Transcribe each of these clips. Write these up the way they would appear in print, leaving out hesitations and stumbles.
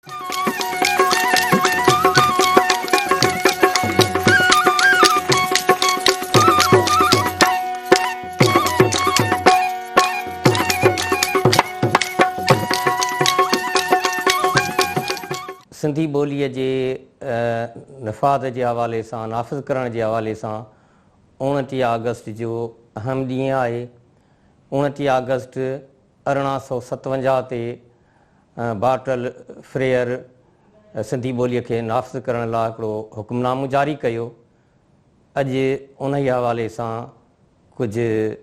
سنڌي ٻوليء جي نفاذ جي حوالي سان، نافذ ڪرڻ جي حوالي سان اوڻٽيهه آگسٽ جو اهم ڏينهن آهي. اوڻٽيهه آگسٽ 1857 تي بارٽل فريئر سنڌي ٻوليء کي نافذ ڪرڻ لاء هڪڙو حڪمنامو جاري ڪيو. اڄ انهيء حوالي سان ڪجهه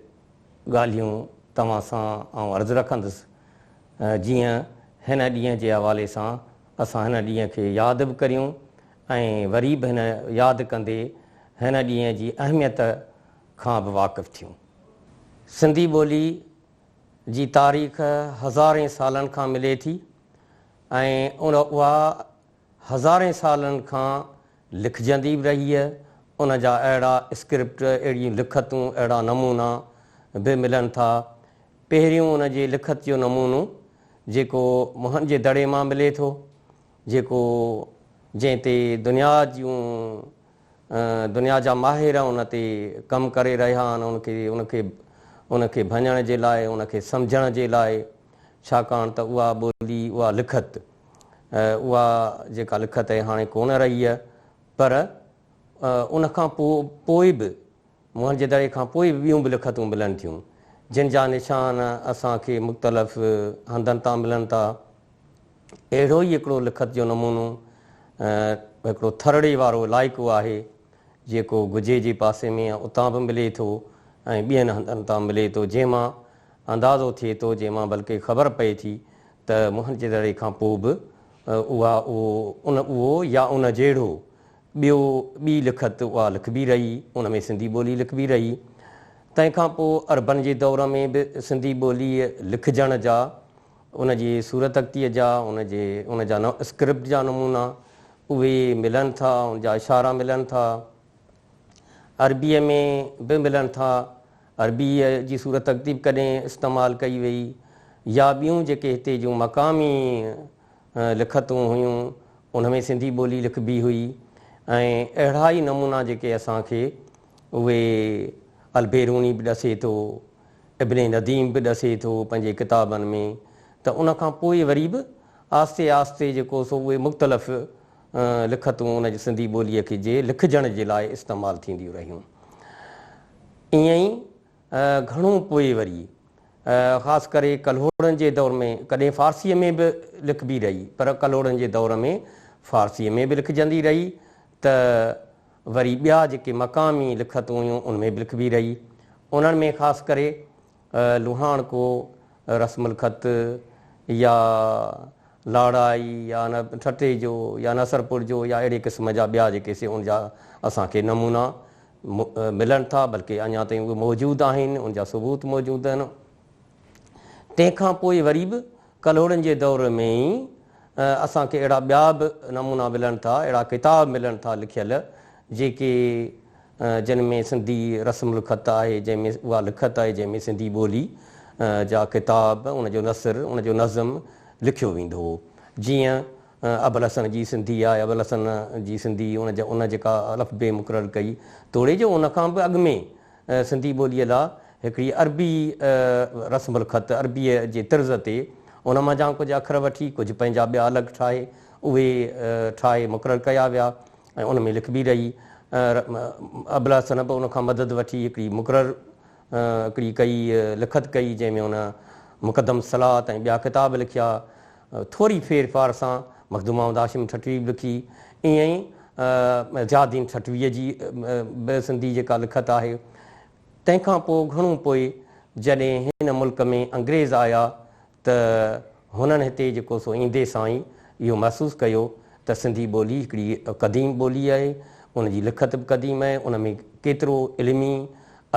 ڳالهيون توهان سان آئون عرض رکندس، جيئن هن ڏينهن جي حوالي سان اسان هن ڏينهن کي ياد به ڪريون ۽ وري به هن ياد ڪندي هن ڏينهن جي اهميت کان به واقف ٿيون. سنڌي ٻولي جي تاريخ هزارين سالن کان ملي ٿي ۽ ان اها هزارين سالن کان لکجندي به رهي، ان جا اهڙا اسڪرپٽ، اهڙيون لکتون، اهڙا نمونا به ملن ٿا. پهريون ان جي لکت جو نمونو جيڪو موهن جي دڙي مان ملي ٿو، جيڪو جنهن تي دنيا جون دنيا جا ماهر ان تي ڪم ڪري رهيا آهن، ان کي ان کي ان کي ڀڃڻ جي لاء، ان کي سمجهڻ جي لاء، ڇاڪاڻ ته اها ٻولي، اها لکت، اها جيڪا لکت آهي هاڻي ڪونه رهي آهي، پر ان کان پوء پوء به موهن جي دڙي کان پوء به ٻيون به لکتون ملن ٿيون، جن جا نشان اسان کي مختلف هنڌن تان ملن ٿا. اهڙو ئي هڪڙو لکت جو نمونو هڪڙو ٿرڙي وارو علائقو آهي، جيڪو گجي جي پاسي ۾ اتان به ملي ٿو ۽ ٻين هنڌن تان ملي ٿو، جنهن مان اندازو ٿئي ٿو، جنهن مان بلڪه خبر پئي ٿي ته موهن جي دڙي کان پوء به اها اهو ان اهو يا ان جهڙو ٻيو ٻي لکت اها لکبي رهي، ان ۾ سنڌي ٻولي لکبي رهي. تنهن کان پوء عربن جي دور ۾ به سنڌي ٻوليء لکجڻ جا، ان جي صورتختيء جا، ان جي ان جا اسڪرپٽ جا نمونا اهي ملن ٿا، ان جا اشارا ملن ٿا. عربيء ۾ به ملن ٿا. عربيء جي صورتختي به ڪڏهن استعمال ڪئي وئي يا ٻيون جيڪي هتي جون مقامي لکتون هيون، ان ۾ سنڌي ٻولي لکبي هئي ۽ اهڙا ئي نمونا جيڪي اسان کي اهي البيروني به ڏسي ٿو، ابن نديم به ڏسي ٿو پنهنجي ڪتابن ۾ ته ان کان پوء وري به آهستي آهستي جيڪو سو اهي مختلف لکتون ان جي سنڌي ٻوليء کي جي لکجڻ جي لاء استعمال ٿينديون رهيون. ائين ئي گهڻو پوء وري خاص ڪري ڪلهوڙن جي دور ۾ ڪڏهن فارسيء ۾ به لکبي رهي پر ڪلهوڙن جي دور ۾ فارسيء ۾ به لکجندي رهي ته وري ٻيا جيڪي مقامي لکتون هيون ان ۾ به لکبي رهي. انهن ۾ خاص ڪري لوهاڻڪو رسم الخط يا لاڙائي يا ٺٽي جو يا نصرپور جو يا اهڙي قسم جا ٻيا جيڪي سي ان جا اسان کي نمونا ملن ٿا بلڪه اڃا تائين اهي موجود آهن ان جا ثبوت موجود آهن. تنهن کان پوء وري به ڪلهوڙن جي دور ۾ ئي اسان کي اهڙا ٻيا به نمونا ملن ٿا، اهڙا ڪتاب ملن ٿا لکيل جيڪي جن ۾ سنڌي رسم الخط آهي، جنهن ۾ اها لکت آهي جنهن ۾ سنڌي ٻولي جا ڪتاب، ان جو نثر، ان جو نظم لکيو ويندو هو. جيئن ابوالحسن جي سنڌي آهي، ابوالحسن جي سنڌي ان جا ان جيڪا الف بي مقرر ڪئي، توڙي جو ان کان به اڳ ۾ سنڌي ٻوليء لا هڪڙي عربي رسم الخط، عربيء جي طرز تي ان منجهان ڪجهه اکر وٺي، ڪجهه پنهنجا ٻيا الڳ ٺاهي، اهي ٺاهي مقرر ڪيا ويا ۽ ان ۾ لکبي رهي. ابوالحسن به ان کان مدد وٺي هڪڙي مقرر هڪڙي ڪئي لکت ڪئي، جنهن ۾ ان مقدم الصلوة ۽ ٻيا ڪتاب لکيا. ٿوري ڦير ڦار سان مخدوم محمد هاشم ٺٽوي به لکي. ائين ئي ضياء الدين ٺٽويء جي به سنڌي جيڪا لکت آهي. تنهن کان پوء گهڻو پوء جڏهن هن ملڪ ۾ انگريز آيا ته هنن هتي جيڪو سو ايندي سان ئي اهو محسوس ڪيو ته سنڌي ٻولي هڪڙي قديم ٻولي آهي، ان جي لکت به قديم آهي، ان ۾ ڪيترو علمي،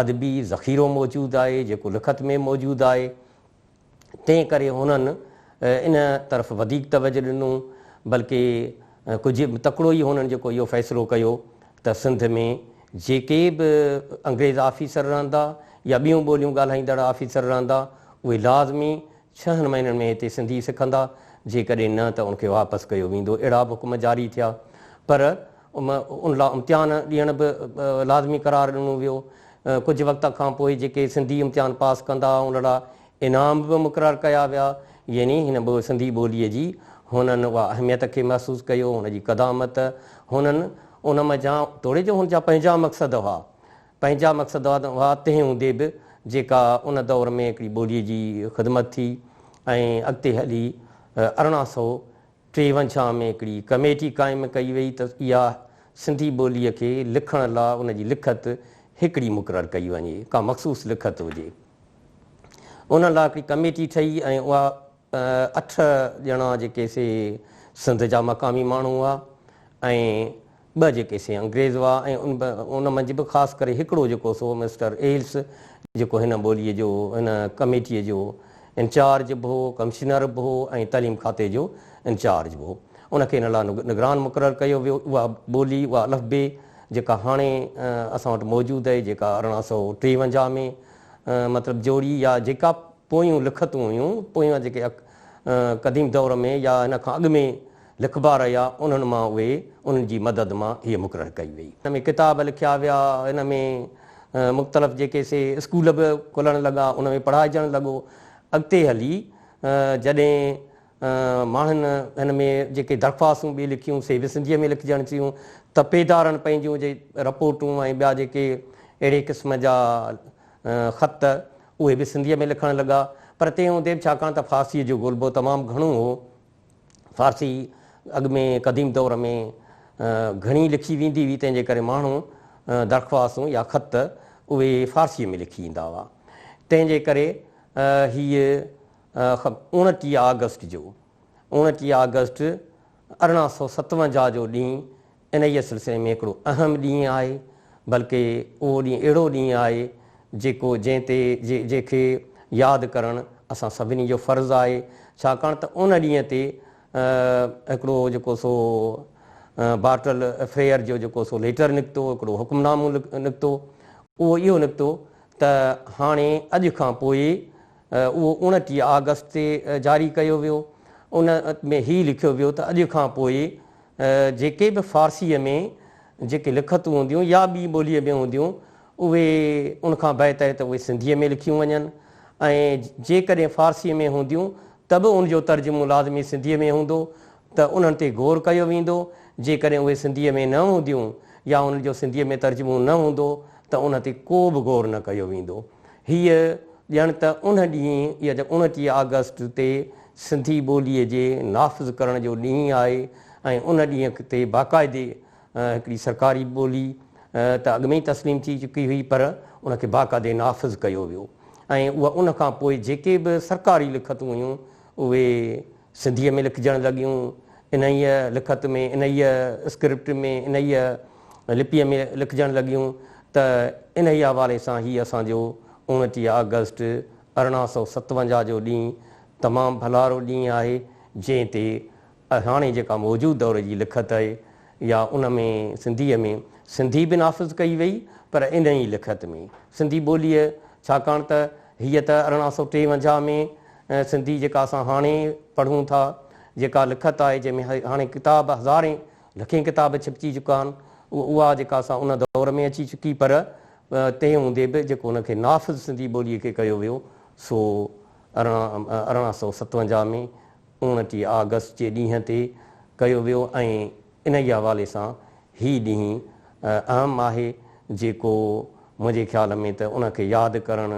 ادبي ذخيرو موجود آهي، جيڪو لکت ۾ موجود آهي. تنهن ڪري هنن ان طرف وڌيڪ توجه ڏنو، بلڪه ڪجهه تڪڙو ئي هنن جيڪو اهو فيصلو ڪيو ته سنڌ ۾ جيڪي به انگريز آفيسر رهندا يا ٻيون ٻوليون ڳالهائيندڙ آفيسر رهندا، اهي لازمي ڇهن مهينن ۾ هتي سنڌي سکندا، جيڪڏهن نه ته ان کي واپس ڪيو ويندو. اهڙا به حڪم جاري ٿيا. پر ان لاء امتحان ڏيڻ به لازمي قرار ڏنو ويو. ڪجهه وقت کان پوء جيڪي سنڌي امتحان پاس ڪندا ان لاء انعام به مقرر ڪيا ويا. يعني هن سنڌي ٻوليء جي هنن اها اهميت کي محسوس ڪيو، هن جي قدامت هنن ان منجهان توڙي جو هن جا پنهنجا مقصد هئا، پنهنجا مقصد هئا، تنهن هوندي به جيڪا ان دور ۾ هڪڙي ٻوليء جي خدمت ٿي ۽ اڳتي هلي 1853 ۾ هڪڙي ڪميٽي قائم ڪئي وئي ته اها سنڌي ٻوليء کي لکڻ لاء ان جي لکت هڪڙي مقرر ڪئي وڃي، ڪا مخصوص لکت هجي. ان لاء هڪڙي ڪميٽي ٺهي ۽ اها اٺ ڄڻا جيڪي سي سنڌ جا مقامي ماڻهو هئا ۽ ٻه جيڪي سي انگريز هئا ۽ ان منجهه به خاص ڪري هڪڙو جيڪو سو مسٽر ايلس جيڪو هن ٻوليء جو هن ڪميٽيء جو انچارج به هو، ڪمشنر به هو ۽ تعليم کاتي جو انچارج به هو. ان کي ان لاء نگران مقرر ڪيو ويو. اها ٻولي، اها الف بي جيڪا هاڻي اسان وٽ موجود اهي، جيڪا 1853 ۾ مطلب جوڙي يا جيڪا پويون لکتون هيون، پويان جيڪي قديم دور ۾ يا هن کان اڳ ۾ لکبا رهيا، انهن مان اهي، انهن جي مدد مان هيء مقرر ڪئي وئي. هن ۾ ڪتاب لکيا ويا، هن ۾ مختلف جيڪي سي اسڪول به کلڻ لڳا، ان ۾ پڙهائجڻ لڳو. اڳتي هلي جڏهن ماڻهن هن ۾ جيڪي درخواستون به لکيون سي به سنڌيء ۾ لکجڻ ٿيون. تپيدارن پنهنجون جي رپورٽون ۽ ٻيا جيڪي اهڙي قسم جا خط اهي به سنڌيء ۾ لکڻ لڳا. پر تنهن هوندي به ڇاڪاڻ ته فارسيء جو غلبو تمام گهڻو هو، فارسي اڳ ۾ قديم دور ۾ گهڻي لکي ويندي هئي، تنهن جي ڪري ماڻهو درخواستون يا خط اهي فارسيء ۾ لکي ايندا هئا. تنهن جي ڪري هيء 29 آگسٽ جو، 29 آگسٽ 1857 جو ڏينهن انهيء سلسلي ۾ هڪڙو اهم ڏينهن آهي، بلڪه اهو ڏينهن اهڙو ڏينهن آهي، جيڪو جنهن تي جنهن کي ياد ڪرڻ اسان سڀني جو فرض آهي، ڇاڪاڻ ته ان ڏينهن تي هڪڙو جيڪو سو بارٽل فريئر جو جيڪو سو ليٽر نڪتو، هڪڙو حڪمنامو نڪتو، اهو اهو نڪتو ته هاڻي اڄ کان پوء اهو 29 آگسٽ تي جاري ڪيو ويو، ان ۾ هي لکيو ويو ته اڄ کان پوء جيڪي به فارسيء ۾ جيڪي لکتون هونديون يا ٻي ٻوليء ۾ هونديون اهي ان کان بهتر ته اهي سنڌيء ۾ لکيون وڃن ۽ جيڪڏهن فارسيء ۾ هونديون ته به ان جو ترجمو لازمي سنڌيء ۾ هوندو ته انهن تي غور ڪيو ويندو، جيڪڏهن اهي سنڌيء ۾ نه هونديون يا انهن جو سنڌيء ۾ ترجمو نه هوندو ته ان تي ڪو به غور نه ڪيو ويندو. هيء ڄڻ ته ان ڏينهن يا 29 آگسٽ تي سنڌي ٻوليء جي نافذ ڪرڻ جو ڏينهن آهي ۽ ان ڏينهن تي باقاعدي هڪڙي سرڪاري ٻولي ته اڳ ۾ ئي تسليم ٿي چڪي هئي پر ان کي باقاعدي نافذ ڪيو ويو ۽ اها ان کان پوء جيڪي به سرڪاري لکتون هيون اهي سنڌيء ۾ لکجڻ لڳيون، انهيء لکت ۾، انهيء اسڪرپٽ ۾، انهيء لپيء ۾ لکجڻ لڳيون ته انهيء حوالي سان هي اسان جو 29 آگسٽ 1857 جو ڏينهن تمام ڀلارو ڏينهن آهي، جنهن تي هاڻي جيڪا موجود دور جي لکت آهي يا ان ۾ سنڌيء ۾ سنڌي به نافذ ڪئي وئي پر انهيء لکت ۾ سنڌي ٻوليء ڇاڪاڻ ته هيء ته 1853 ۾ سنڌي جيڪا اسان هاڻي پڙهون ٿا، جيڪا لکت آهي جنهن ۾ هاڻي ڪتاب هزارين لکين ڪتاب ڇپجي چڪا آهن، اها جيڪا سا ان دور ۾ اچي چڪي پر تنهن هوندي به جيڪو ان کي نافذ سنڌي ٻوليء کي ڪيو ويو سو 1857 ۾ 29 آگسٽ جي ڏينهن تي ڪيو ويو ۽ انهيء حوالي سان هي ڏينهن اهم آهي جيڪو منهنجي خيال ۾ ته ان کي ياد ڪرڻ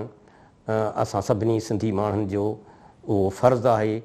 اسان سڀني سنڌي ماڻهن جو اهو فرض آهي.